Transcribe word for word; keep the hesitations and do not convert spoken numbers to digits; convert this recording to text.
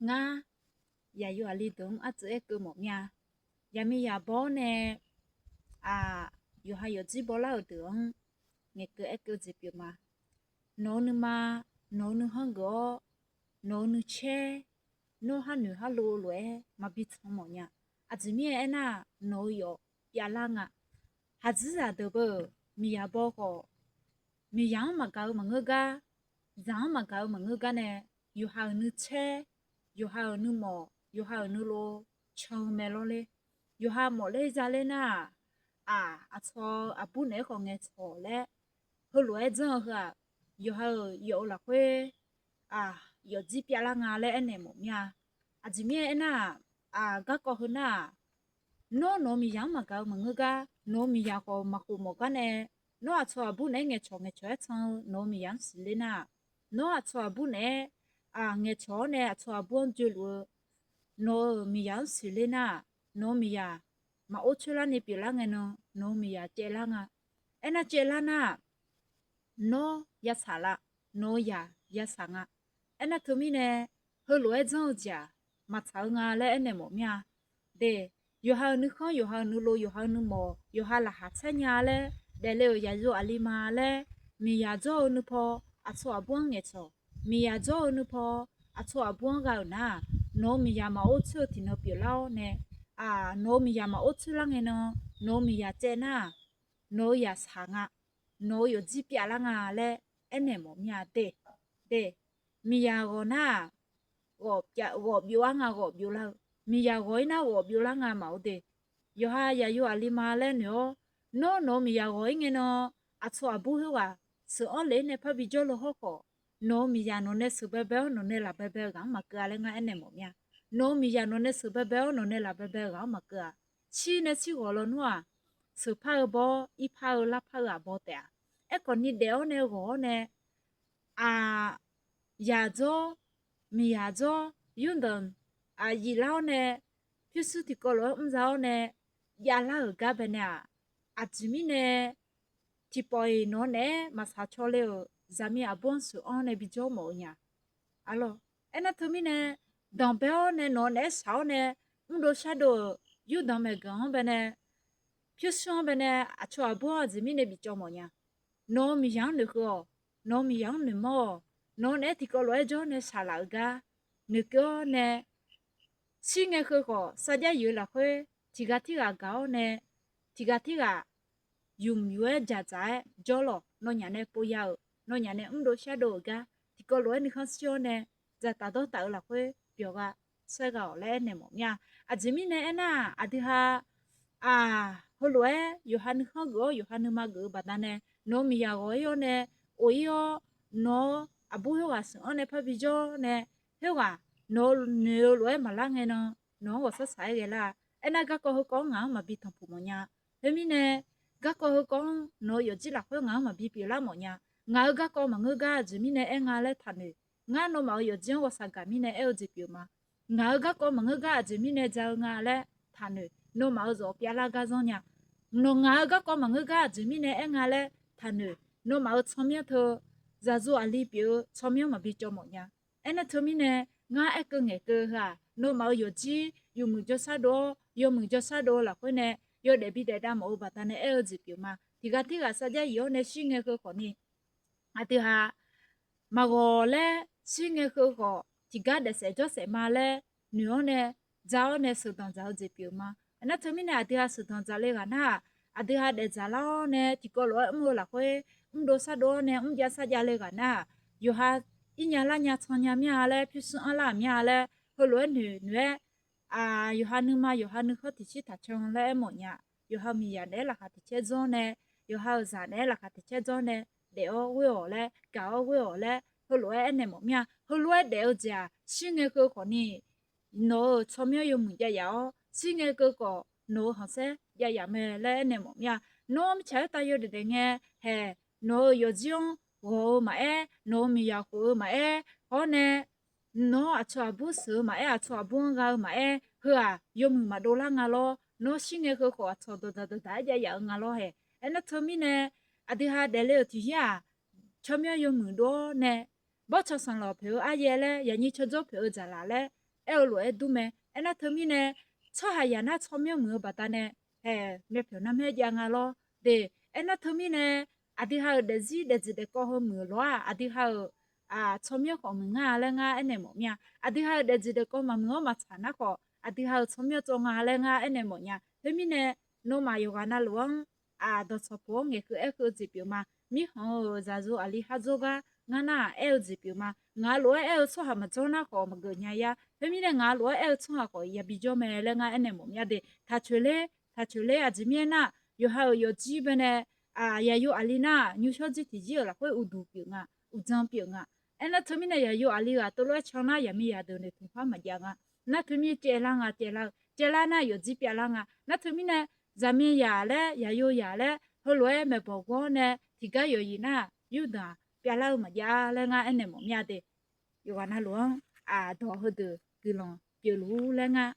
Ngar, yaqyo aqli deuq-anr artseuv aerkeuv mawf mir-a. Yaqmiqyaq baw-awr nae, aq, yawqha yawfjir bawlar-euq deuq-anr ngaeqkeuv aerkeuv jeq pyeuf ma. Nawq-eu nuima, nawq-eu nuikhanr geuf-awr, nawq-eu nuicaer, nawr harnoeq harlo lof-aer maqbi tsanq mawf nya. Aqjeq mirnae aernar-aq, nawq-eu yawf pyavlar nga. Khaqdzerzaq deuq beu-euq miqyaq baw khawf, miqyaq-anr maqgaq-eu maqngeur gar, zaq-anr maqgaq-eu maqngeur gar nae, yawqha-euq nuicaer, yawqha-euq nuimawf, yawqha-euq nuilov can-eu mae lawrler. Yawqha mawfler zaler nar-aq, aq, aqcawq-eu aqbur naeq-aer khawf ngaeqcawq laer, heulof-aer janr-eu heu-aq, yawqha-euq yawf-eu lafkhoer, aq, yawfjir pyavlar nga laer aernaeq mawf mir-a. Aqjeq mirnae aernar-aq, aq, garkawv heu nar-aq, nawr nawq-eu miqyaq-anr maqgaq-eu maqngeur gar, nawq-eu miqyaq khawf maqkhof mawf gar nae, nawr aqcawq aqbur naeq-aer ngaeqcawq ngaeqcawq-aer can-eu nawq-eu miqyaq-anr siqler nar-aq, nawr aqcawq aqbur naeq-aer, aq, ngaeqcawq-awr nae aqcawq aqbur-anr joeluf-eu nawq-euq miqyaq-anr siqler nar-aq, nawq-eu miqyaq maqor coer larni pyeuflar ngae nan, nawq-eu miqyaq caevlar nga. Aernar caevlar nar-aq, nawr yasaq la, nawq-eu yaq yasaq nga. Aernar teumirnae, heulof-aer janr-eu jeq-aq, maqtsaq-eu nga laer aernaeq mawf mir-a. De, yawqha-euq nuikhanr, yawqha-euq nuilov, yawqha-euq nuimawf, yawqha laqkhaq tsaer nya laer daefle-euq yaqyo aqli ma laer, miqyaq jawr-eu nuipaw aqcawq aqbur-anr ngaeqcawq, miqyaq jawr-eu nuipaw aqcawq aqbur-anr gha-euq nar-aq, nawq-eu miqyaq maqor coer-eu tiqnan pyeuflar-awr nae, aq, nawq-eu miqyaq maqor coer lar ngae nan, nawq-eu miqyaq caev nar-aq, nawq-eu yaq saq nga, nawq-eu yawfjir pyavlar nga laer aernaeq mawf mir-a de. De, miqyaq ghawq nar-aq, ghawq byov-ar nga, ghawq byovlar-eu, miqyaq ghawq-ir nar ghawq byovlar nga maqor de. Yawqha yaqyo aqli ma laer noeq-awr, nawr nawq-eu miqyaq ghawq-ir ngae nan, aqcawq aqbur khoerghaq sheuq-anr lef-ir nae parbi jawrle hawrkhawf, nawq-eu miqyaq nawq nae sheuq baebae-awr nawq nae laf baebae-eu ghaq-anr maqkeuv-a laer ngar aernaeq mawf mir-a. Nawq-eu miqyaq nawq nae sheuq baebae-awr nawq nae laf baebae-eu ghaq-anr maqkeuv-a. Shir nae shir ghawq lawnmr-aq, sheuqpar-eu baw-awr, irpar-eu larpar-eu aqbaw taef-a. Aerkhawf ni daef-awr nae ghawq-awr nae, aq, yaq dzawr, miqyaq dzawr, yurdanq, aq, yiflar-awr nae, pyurshuir tiqkawv lof-aer mr za-awr nae, javlar-euq gar baenae-aq, aqjeq mirnae tiqpawf-iq nawq-eu naeq-aer maqshaq caw le-euq zaqmiq aqbur-anr sheuq-anr nae bijawr mawf-eu nya. Arlawr, aernar teumirnae, danqbae-awr nae nawq-eu naeq-aer shaq-awr nae, mrdov shardov-euq yurdanq maeqganq-anr baenae, pyurshuir-anr baenae, aqcawq aqbur-anr aqjeq mirnae bicawv mawf nya. Nawq-eu miqyaq-anr noeqkeuv-awq, nawq-eu miqyaq-anr noeqmawr-awq, nawq-eu naeq-aer tiqkawv lof-aer jawr nae shaqlaf-euq gar noeqkeuv-awr nae, shir ngae heu khawf sarjax yif-eu lafkhoer tiqghaq tirghaq gaq-awr nae, tiqghaq tirghaq yumq yuf-aer dzaqdzaq-aer jawrlawq. Nawnyaf nae pov ya-euq, nawnyaf nae mrdov shardov-euq gar tiqkawv lof-aer nuikhanr shir-awr nae, dzaqtaf dawrtaf-eu lafkhoer pyawqgha saergha-awq laer aernaeq mawf mir-a. Aqjeq mirnae aernar-aq, aqdui ha, aq, heulof-aer yawqha nuikhanr geuf-awr yawqha nuima geuf-eu baqdanae, nawq-eu miqyaq ghawq-ir-awr nae, of-ir-awr, nawq-eu aqbur khoerghaq sheuq-anr nae parbi jawr nae, khoerghaq nawq-eu noeq-eu lof-aer maqlar ngae nan, nawq-anr ghawqshaq shaq-aer ghaelar-a. Aernar garkawv heukawv-anr ngaq-anr maqbi tanqpuq mawf nya. Khoermirnae, garkawv heukawv-anr nawq-eu yawfjir lafkhoer ngaq-anr maqbi pyeuflar mawf nya. Ngaq-euq garkawv maqngeur gar aqjeq mirnae aer nga laer taqnoeq. Ngar nawmaf-euq yawfjir-anr ghawqshaq gaq mirnae aer-eu jeq pyeuf ma. Ngaq-euq garkawv maqngeur gar aqjeq mirnae ja-eu nga laer taqnoeq. Nawmaf-euq zawf pyavlar gar zanr nya. Nawq ngaq-euq garkawv maqngeur gar aqjeq mirnae aer nga laer taqnoeq. Nawmaf-euq tsawrmyanr teu, zaqzo aqli pyeuf-eu tsawrmyanr maqbi cawv mawf nya. Aernar teumirnae, ngar aerkeuv ngaeqkeuv heu-aq, nawmaf-euq yawfjir yawmuiq jawrshar dov-awr, yawmuiq jawrshar dov-eu lafkhoer nae yawdaef bi daef dav mawf-eu baqdanae aer-eu jeq pyeuf ma. Tiqghaq tirghaq sarjax yif-awr nae shir ngae heu khawfni, aqdui ha maqghawq laer shir ngae heu khawf tiqgar daefsaef jawrsaef ma laer noeq-awr nae, ja-awr nae sheuqdanq dzaq-eu jeq pyeuf ma. Aernar teumirnae aqdui ha sheuqdanq dzaq le ghaq nar-aq, aqdui ha daefdzaq lar-awr nae tiqkawv lof-aer mr-eu lafkhoer mrdov shardov-awr nae mrjav sarjav le ghaq nar-aq, yawqha irnya larnya can nya mir-a laer, pyurshuir anrlar-aq mir-a laer, heulof-aer noeq noeq-aer, aq, yawqha nuima yawqha nuikhanr tiqshir taqcan laer aermawf nya. Yawqha-euq miqyaq naeq-aer laqkhaq tiq caer dzawr nae, yawqha-euq zaq naeq-aer laqkhaq tiq caer dzawr nae, daef-awr ghoer-awq laer, gaq-awr ghoer-awq laer, heulof-aer aernaeq mawf mir-a. Heulof-aer daef-eu jeq-aq, shir ngae heu khawfni nawq-euq tsawrmyanr yawmuiq jav yaf-awr, shir ngae keuv khawf nawq-euq khanqsaer jav yaf mae laer aernaeq mawf mir-a. Nawr mirtsaq khoertav yawdaef daef ngae haeq, nawq-euq yawfjir-anr ghawq-eu maqaer, nawq-euq miqyaq khof-eu maqaer, hawr nae nawr aqcawq aqbur sheuq-eu maqaer, aqcawq aqbur-anr gha-eu maqaer, heu-aq yawmuiq maqdov lar nga lawr. Nawr shir ngae heu khawf aqcawq dawqdaq dawqdaq-aer jav yaf-eu nga lawr haeq. Aernar teumirnae, aqdui ha daefle-euq tiqyaer-aq, tsawrmyanr yawmuiq dov-awr nae, bawrtsanq sanqlanq poeq-eu aryaer laer, yaqnyir tsawrdzawr poeq-eu dzaqlaq laer, aer-eu lof-aer dur mae. Aernar teumirnae, tsawrhaqzaq nar tsawrmyanr muiq-eu baqdanae, haeq myavpyawq narmaer jav nga lawr de. Aernar teumirnae, aqdui ha-euq daefzir daefdzeq daefkawv heu muiq-euq lawr-aq, aqdui ha-euq tsawrmyanr khawf muiq ngar laer ngar aernaeq mawf mir-a. Aqdui ha-euq daefdzeq daefkawv maqmuiq-awr maqtsaq nar khawf, aqdui ha-euq tsawrmyanr tsawv nga laer ngar aernaeq mawf nya. Teumirnae, nawmaf yawqghaq navluf-anr aq, dawqtawq puq-awr ngaeqkeuv aerkeuv-eu jeq pyeuf ma. Mirkhanq-euq zaqyo aqli khar dzawrgar ngar nar-aq aer-eu jeq pyeuf ma. Ngaq lof-aer aer-eu tsawrhaq maqdzawr nar khawf maqgeuf nya-a. Teumirnae ngaq lof-aer aer-eu tsawrhaq khawf yabi jawr mae laer ngar aernaeq mawf mir-a de. Taqcoeq ler, taqcoeq ler. Aqjeq mirnae nar, yawqha-euq yawqjir baenae, aq, yaqyo aqli nar-aq, nymrshawr jir tiqjir-euq lafkhoer uqduq pyeuf nga, uqdzan pyeuf nga. Aernar teumirnae yaqyo aqli ghaq teulof-aer can nar, yaqmiqzaq deuq noeqtmq par maqjav nga. Nar teumir caevlar nga, caevlar-eu caevlar nar yawqjir pyavlar nga. Nar teumirnae, zaqmiqzaq laer, yaqyo zaq laer, heulof-aer maeqbawq gawr nae tiqgar yawqyif nar-aq, yurdanq pyavlar-eu maqjav laer ngar aernaeq mawf mir-a de. Yawqghaq navluf-anr aqdawq heudeuq guiqlanq pyeufluf-ur laer ngar